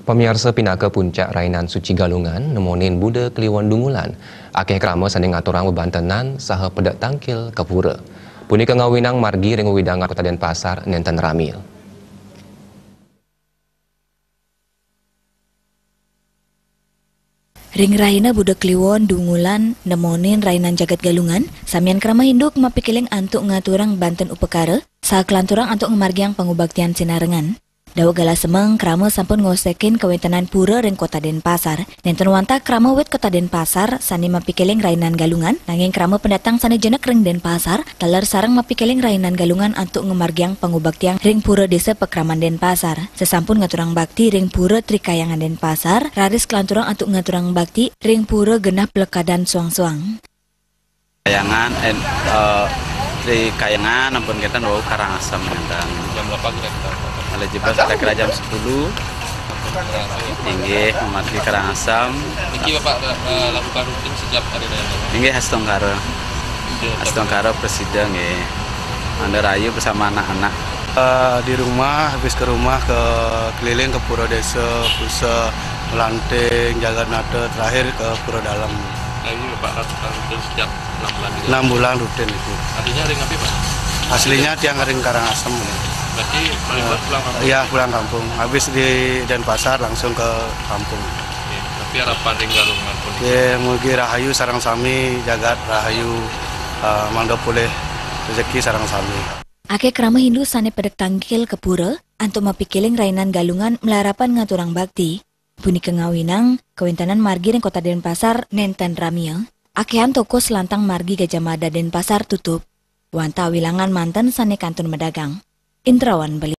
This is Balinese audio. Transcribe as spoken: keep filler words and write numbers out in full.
Pamiarsa, pinaka puncak rainan suci Galungan, nemonin Buda Kliwon Dungulan, akéh krama sané ngaturang bebantenan saha pedek tangkil ka pura. Punika ngawinang margi ring wewidangan Kota Denpasar nénten ramé. Ring rahina Buda Kliwon Dungulan nemonin rainan jagat Galungan, samian krama Hindu mapikiling antuk ngaturang banten upakara, saha kalanturang antuk ngamargiang pangubaktian sinarengan. Daweg galah semeng, krama sampun ngosékin kawéntenan pura ring Kota Denpasar. Nénten wantah krama wit Kota Denpasar sané mapikiling rainan Galungan, nanging krama pendatang sané jenek ring Denpasar, taler sareng mapikiling rainan Galungan antuk ngamargiang pangubaktian ring Pura Désa Pakraman Denpasar. Sasampun ngaturang bakti ring Pura Trikayangan Denpasar, raris kalanturang antuk ngaturang bakti ring Pura Genah Plekadan Suang-Suang. Kayangan, eh, eh, Trikayangan ampun kénten wau Karangasem kénten. Jam berapa kira-kira? Malih jebos kira-kira jam sepuluh. Inggih, mamargi Karangasem. Niki Bapak, eh, lakukan rutin setiap hari raya? Inggih, astungkara. Astungkara prasida nggih. Mangda rahayu bersama anak-anak. Eh, di rumah, habis ke rumah, ke keliling ke pura desa, Pusa, Melanting, Jagatnata, terakhir ke Pura Dalem. Nah, ini Bapak lakukan rutin setiap enam bulan gitu? Enam bulan rutin itu. Aslinya ring apa, Pak? Aslinya tiang ring Karangasem. Berarti paling pulang kampung? Iya, pulang kampung. Habis di Denpasar langsung ke kampung. Oke, tapi harapan ring Galungan pun? Oke, mugi rahayu sareng sami, jagat rahayu, eh, mangda polih rejeki sareng sami. Akéh krama Hindu sané pedek tangkil ka pura, antuk mapikiling rainan Galungan malarapan ngaturang bakti. Punika ngawinang, kawéntenan margi ring Kota Denpasar nénten ramé. Akéhan toko salantang margi Gajah Mada Denpasar tutup. Wantah awilangan manten sané kantun madagang. Indrawan Bali.